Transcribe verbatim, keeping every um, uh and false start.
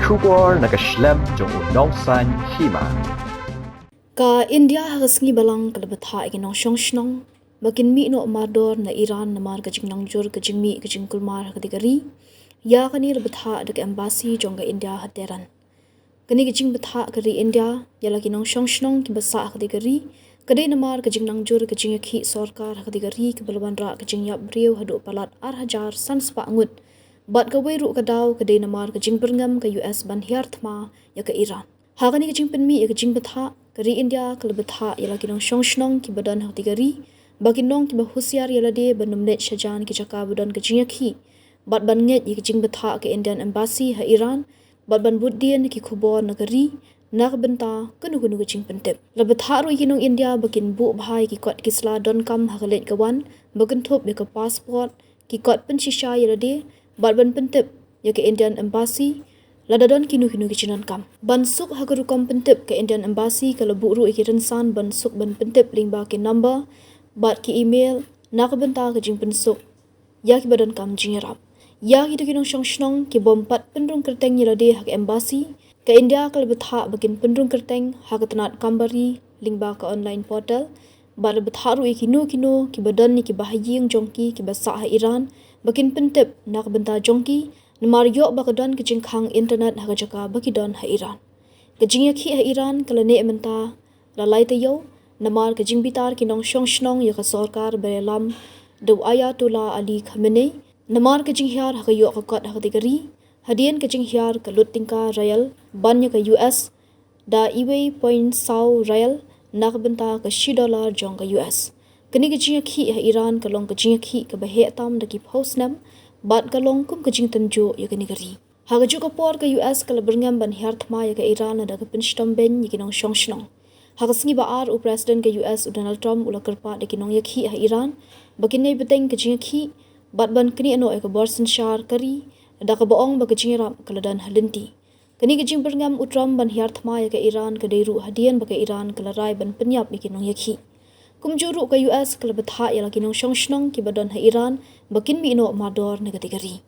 Khubor na ka shlem jong u Nongsaiñ Hima. Ka India ha ka sngi Balang ka la bthah ïa ki nongshong shnong ba kin mih noh mardor na Iran namar ka jingnangjur ka jingmih ka jingkulmar ha katei ka ri. Ïa kane la bthah da ka embassy jong ka India ha Tehran. Kane ka jingbthah ka ri India ïa la ki nongshong shnong kiba sah ha katei ka ri ka dei namar ka jingnangjur ka jingïakhih sorkar ha katei ka ri kaba la wanrah ka jingïap briew haduh palat ar hajar san spah ngut. Bad kawei ruh ka daw ka dei namar ka jingbyrngem ka U S ban hiar thma ïa ka Iran. Ha kane ka jingpynmih ïa ka jingbthah, ka ri India ka la bthah ïa la ki nongshong shnong kiba don ha katei ka ri ba kin long kiba husiar ïa lade ban ym leit shajan ki jaka ba don ka jingïakhih bad ban ngeit ïa ka jingbthah ka Indian Embassy ha Iran bad ban bud dien ïa ki khubor na ka ri na ka bynta kano kano ka jingpyntip. La bthah ruh ïa ki nong India ba kin buh bha ïa ki kot ki sla donkam ha ka leit ka wan ba kynthup ïa ka passport, ki kot pynshisha ïa lade bad ban pyntip ïa ka Indian Embassy lada don kino kino ki jingdonkam. Ban suk ha ka rukom pyntip, ka Indian Embassy ka la buh ruh ïa ki rynsan ban suk ban pyntip lyngba ki number bad ki email na ka bynta ka jingpynsuk ïa kiba donkam jingïarap. Ïa kito ki nongshong shnong ki bym pat pynrung kyrteng ïa lade ha ka embassy, ka India ka la bthah ba kin pynrung kyrteng ha ka tnat kam bari lyngba ka online portal. Bad la bthah ruh ïa kino kino kiba don ïa ki bahaïing jong ki kiba sah ha Iran ba kin pyntip na ka bynta jong ki namar ïoh ba ka don ka jingkhang internet ha ka jaka ba ki don ha Iran. Ka jingïakhih ha Iran ka la neh mynta la lai taïew namar ka jingbitar ki nongshong shnong ïa ka sorkar ba ïalam da u Ayatollah Ali Khamenei namar ka jinghiar ha ka ïoh ka kot ha katei ka ri. Hadien ka jinghiar ka lut tyngka rial ban ïa ka U S da uwei point saw rial na ka bynta ka shi dollar jong ka U S. Kane ka jingïakhih ha Iran ka long ka jingïakhih kaba heh tam da ki phew snem bad ka long kum ka jingtynjuh ïa kane ka ri. Ha kajuh ka por ka U S ka la byrngem ban hiar thma ïa ka Iran lada ka pynshitom beiñ ïa ki nongshong shnong. Ha ka sngi ba ar, u President ka U S u Donald Trump u la kyrpad ïa ki nongïakhih ha Iran ba kin ïai bteng ka jingïakhih bad ban knieh noh ïa ka bor synshar ka ri da kaba ong ba ka jingïarap ka la don ha lynti. Kane ka jingbyrngem u Trump ban hiar thma ïa ka Iran ka dei ruh hadien ba ka Iran ka la rai ban pynïap ïa ki nongïakhih. Kumjuh ruh ka U S ka la bthah ïa la ki nongshong shnong kiba don ha Iran ba kin mih noh mardor na katei ka ri.